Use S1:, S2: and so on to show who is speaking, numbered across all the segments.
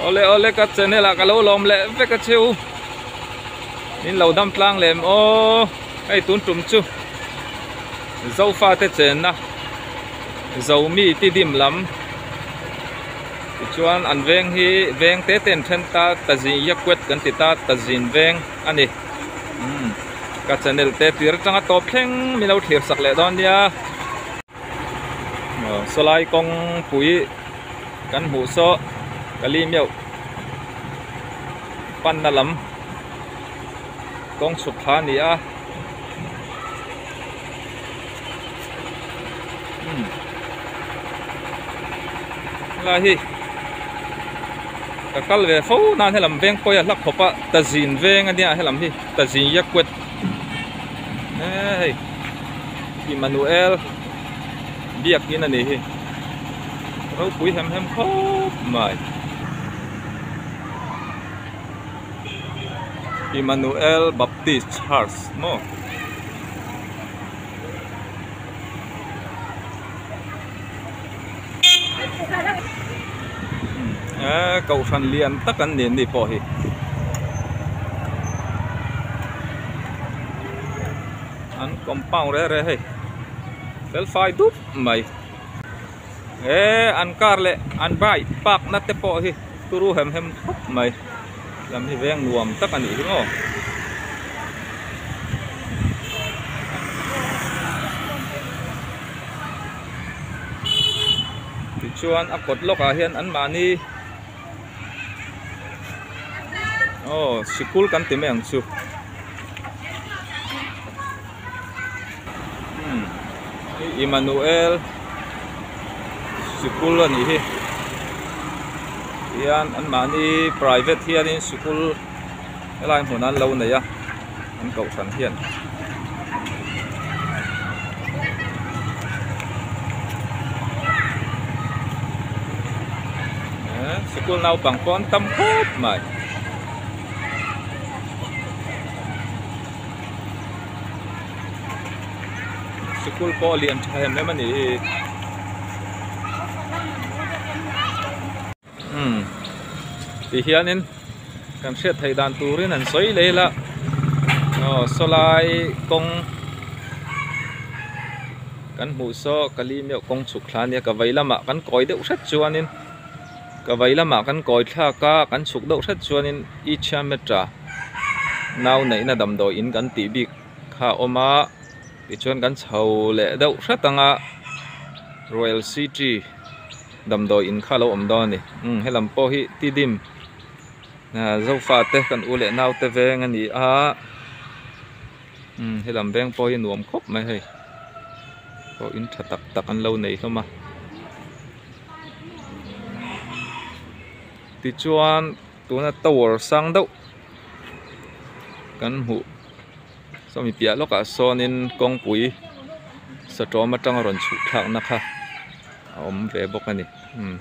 S1: Awle awle ka channel ah ka lo lawm leh vek a cheu. Min lo dam tlang lem aw. Hei tun tum chu Zofa te chenna Zomi ti dim lam tichuan an veng hi veng te te an then ta Tazin Yakwet kan ti ta Tazin veng a ni. Umm ka channel te tir atanga tawp thleng min lo thlir sak leh dawn nia. Sawlai kawngpui kan hmuh saw ka li meuh panna lam kawng chhuk thla a ni a umm helai hi ka kal ve fo nan helam veng pawh hi a hla khawp a tazin veng a nia helam hi tazin yakwet hei. Immanuel biakin a ni hi ropui hem hem khawp mai Immanuel Baptist Church maw eh kohhran lian tak an ni an ni pawh hi. An compound reh reh hei fel fai dup mai he an car leh an bike park na te pawh hi turu hem hem khawp mai lam hi veng nuam tak a nih hi maw. Tichuan a kawt lawkah hian anmahni aw sikul kan ti mai ang chu. Immanuel sikul a nih hi tihian anmahni private hianin sikul helai hmunah an lo nei a an kohhran hian. Sikul naupang pawh an tam khawp mai. Sikul pawh a lian tha em em a ni hi. Umm ti hianin kan hriat theih dan turin an sawi leh ila aw sawlai kawng kan hmuh saw ka li meuh kawng chhuk thla ania ka vei lamah kan kawi deuh hret chuanin. Ka vei lamah kan kawi thlak a, kan chhuk deuh hret chuanin Ichhametra nau neihna damdawi in kan tih bik kha a awm a, tichuan kan chho leh deuh hret ang a, Royal City damdawi in kha a lo awm dawn a ni. Umm helam pawh hi Tidim Zofa te kan u leh nau te veng a ni a, umm helam veng pawh hi nuam khawp mai hei, pawh in tha tak tak an lo nei hlawm a. Tichuan tuna tower sang deuh kan hmuh sawmi piah lawkah sawnin kawngpui satawm atanga rawn chhuh thlakna kha a awm ve bawk a ni umm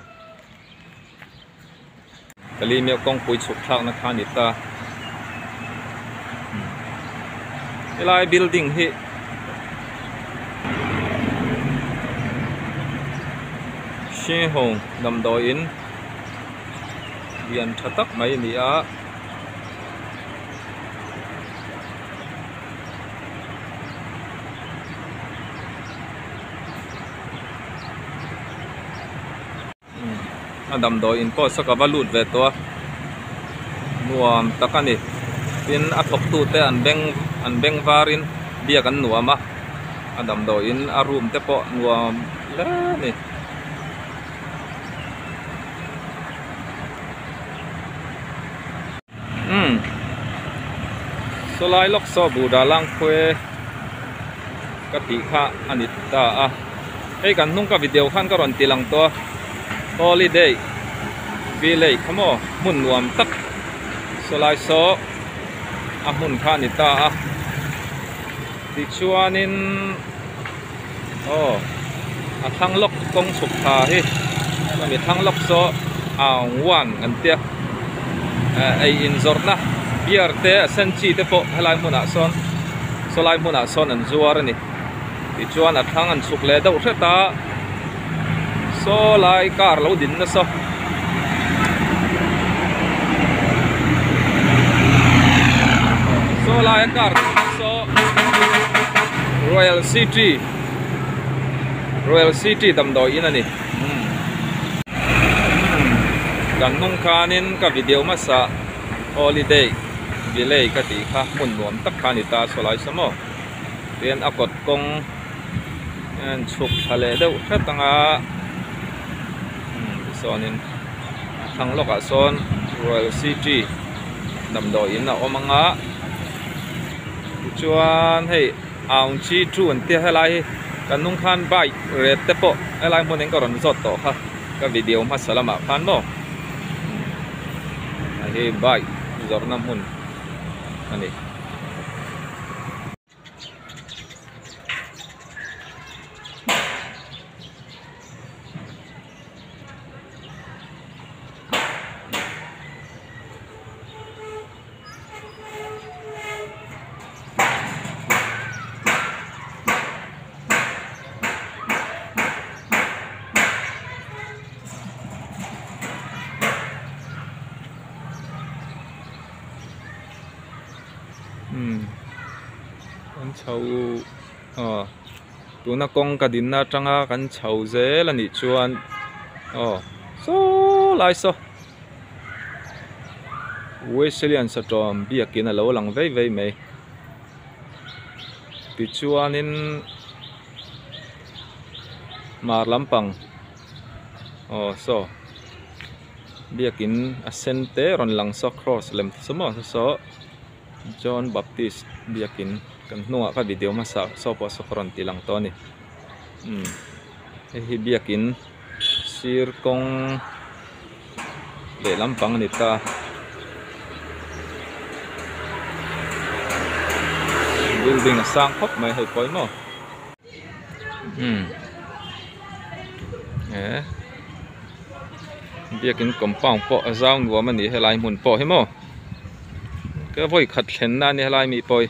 S1: Kali meuh kawngpui chhuk thlakna kha a ni ta helai building hi Hrihawng damdawiin lian tha tak mai a ni a. A damdawi in pawh saw ka va lut ve tawh a nuam tak a ni tin a thawk tu te an beng an beng var in biak an nuam a a damdawi in a room te pawh nuam hle a ni. Umm sawlai lawk saw buhdah lang khuai ka tih kha a ni ta a hei kan hnung ka video khan ka rawn ti lang tawh a holiday village kha maw hmun nuam tak sawlai saw a hmun kha a ni ta a tichuanin aw a thlang lawk kawng chhuk thla hi chuan thlang lawk saw aung wan an tia eh ei in zawrhna beer te a sen chi te pawh helai hmunah sawn sawlai hmunah sawn an zuar a ni tichuan a thlang an chhuk leh deuh hret a saw lai car lo din nasa. Car saw Royal City Royal City damdawi in a ni kan hnung khanin ka video hmasa holiday village ka tih kha hmun nuam tak kha a ni ta saw lai saw maw tihian a kawt kawng a chhuk thla leh deuh hret ang a tichuanin a thlang lawkah sawn Royal City damdawi in a awm ang a tichuan hei Aung Chi Chu an tia helai hi kan hnung khan bike ret te pawh helai hmun in ka rawn zawt tawh kha ka video hmasa lamah khan maw hei bike zawrhna hmun a ni. Kan chho aw tuna kawng ka dinna atanga kan chho zel a nih chuan aw saw lai saw Wesleyan satawm biakin a lo lang vei vei mai tichuanin hmar lampang aw saw. Biakin a sen te rawn lang saw cross lem te chu maw saw John Baptist biakin kan hnungah ka video hmasa saw pawh saw ka rawn ti lang tawh a ni umm hei hi biakin sir kawng lehlam pang a ni ta. Building a sang khawp mai hei pawh hi maw umm eh. Biakin compound pawh a zau nuam a ni helai hmun pawh hi maw ka vawi khat thlenna a ni helai mi pawh hi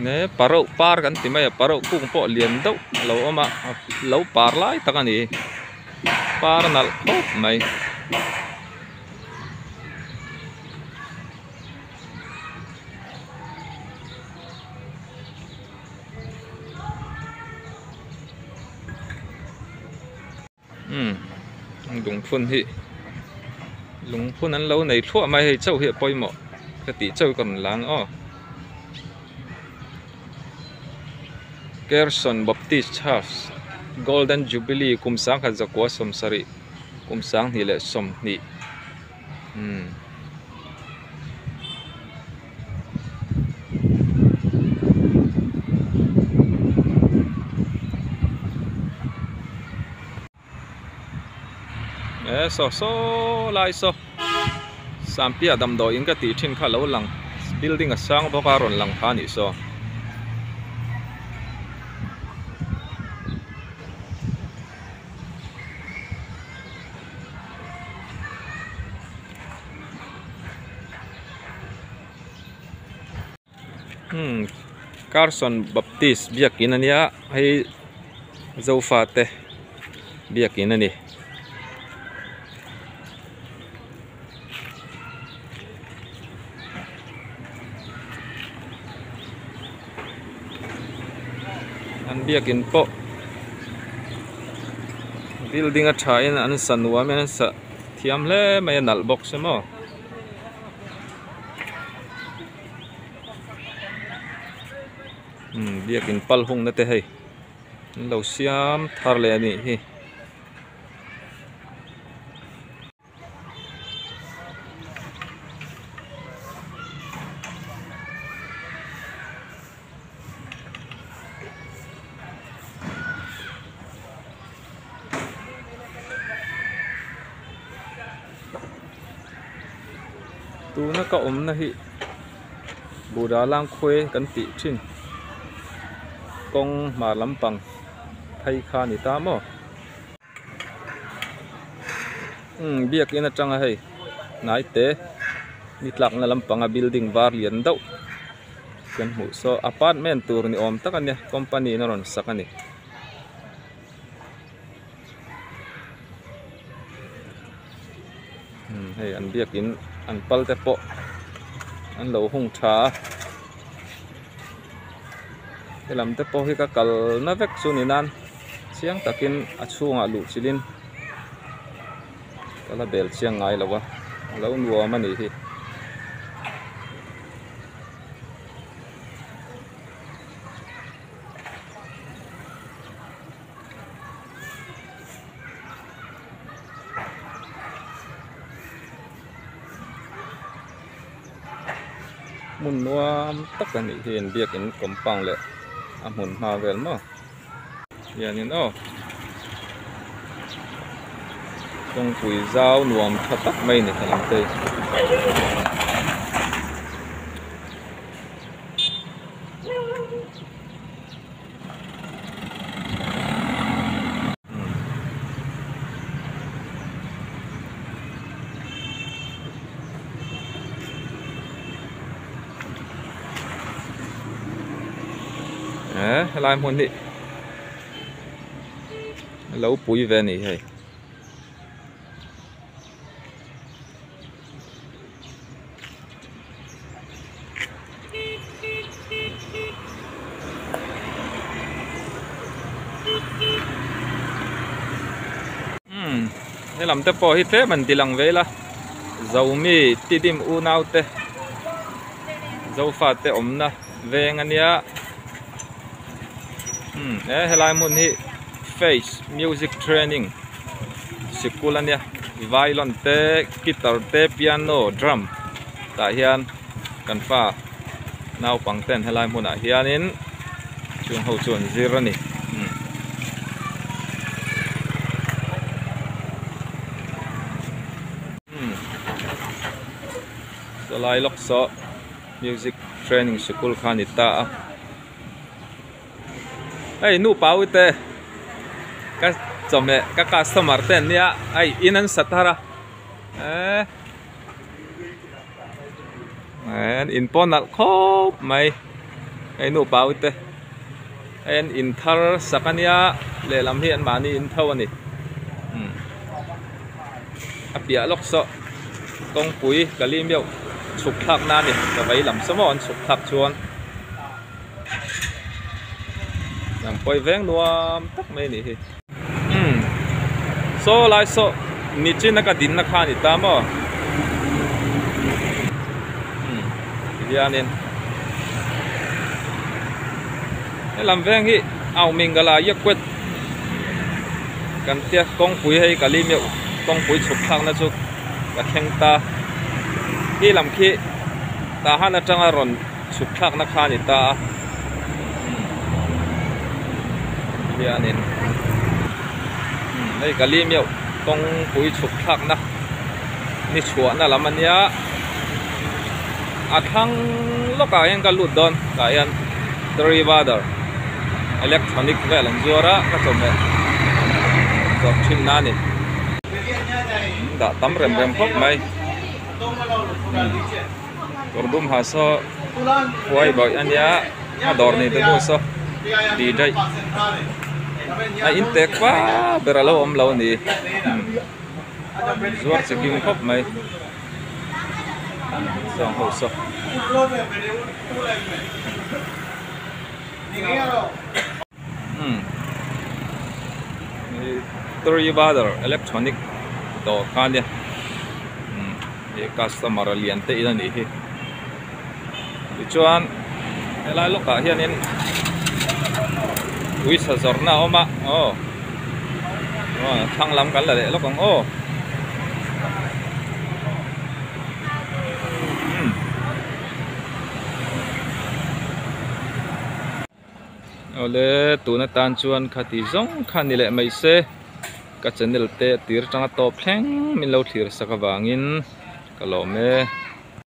S1: ne parauh par kan ti mai a parauh kung pawh lian deuh a lo awm a lo par lai tak a ni par nalh khawp mai. Umm lungphun hi lungphun an lo nei thluah mai hei chauh hi a pawimawh ka tih chauh hi ka rawn lang aw Kerson Baptist Church Golden Jubilee kum sangkhat zakua sawmsarih kum sanghnih leh sawmhnih umm. E saw saw lai saw Sampia damdawi in ka tih thin kha lo lang building a sang bawk a rawn lang kha a nih saw. Hmm Carson Baptist biakin a nia hei zofa te biakin a ni. An biakin pawh building a tha in an sa nuam in an sa thiam hle mai a nalh bawk se maw. Umm biakin pal hungna te hei an lo siam thar leh a nih hi. Tuna ka awmna hi Buddha Langkhuai kan tih thin kawng hmar lampang phei kha a ni ta maw. Umm biakin atanga hei hnai te ni tlakna lampanga building var lian deuh kan hmuh saw apartment tur ni awm tak a nia company in a rawn sak a ni. Hei an biakin an pal te pawh an lo hung tha a helam te pawh hi ka kal na vek chu ni nan chiang takin a chhungah luh chilhin ka la bel chiang ngai lo a a lo nuam a nih hi. Hmun nuam tak a nih hi in biakin compound leh a hmun hma vel maw hianin aw kawngpui zau nuam tha tak mai a ni thla lam te hi. Eh helai hmun hi lo pui ve a ni hei. Umm helam te pawh hi tlem an ti lang ve ila Zomi Tidim unau te Zofa te awmna veng ania umm he helai hmun hi face music training sikul ania violin te guitar te piano drum tah hian kan fa naupang ten helai hmunah hianin chung ho chu an zir a ni umm sawlai lawk saw music training sikul kha a ni ta a. Hei nu pau te ka chawhmeh ka customer te an nia hei in an sa thar a eee an in pawh nalh khawp mai hei nu pau te hei an in thar sak a nia lehlam hi an mahni in tho a ni umm a piah lawk saw kawngpui ka lim deuh chhuk thlak na a ni ka vei lam saw maw an chhuk thlak chuan. Lam pawi veng nuam tak mai a nih hi. Umm saw lai saw nichin a ka dinna kha a ni ta maw umm tihianin helam veng hi Aumingala Yakwet kan tia kawngpui hei ka li meuh kawngpui chhuk thlakna chu ka thleng ta khi lam khi Tahan atanga rawn. Chhuk thlakna kha a ni ta a hianin hei ka li meuh kawngpui chhuk thlakna ni chhuahna lam a nia a thlang lawkah hian ka lut dawn tah hian Trivadar electronic vel an zuar a ka chawhmeh zawrh thinna a ni dah tam rem rem khawp mai. Kawr dum ha saw huai bawih a nia a dawr nei te nu saw ti daih a in tek va ber a lo awm lo a ni zuar chi kim khawp mai sawng ho saw. Three brother electronic dawr kha a nia he customer a lian te in a nih hi tichuan helai lawkah hianin uisa zawrhna a awm a aw thlang lam kan la leh lawk ang aw. Awle tun atan chuan khati zawng kha ni leh mai se ka channel te a tir atanga tawp thleng min lo thlir sak avangin ka lawm e.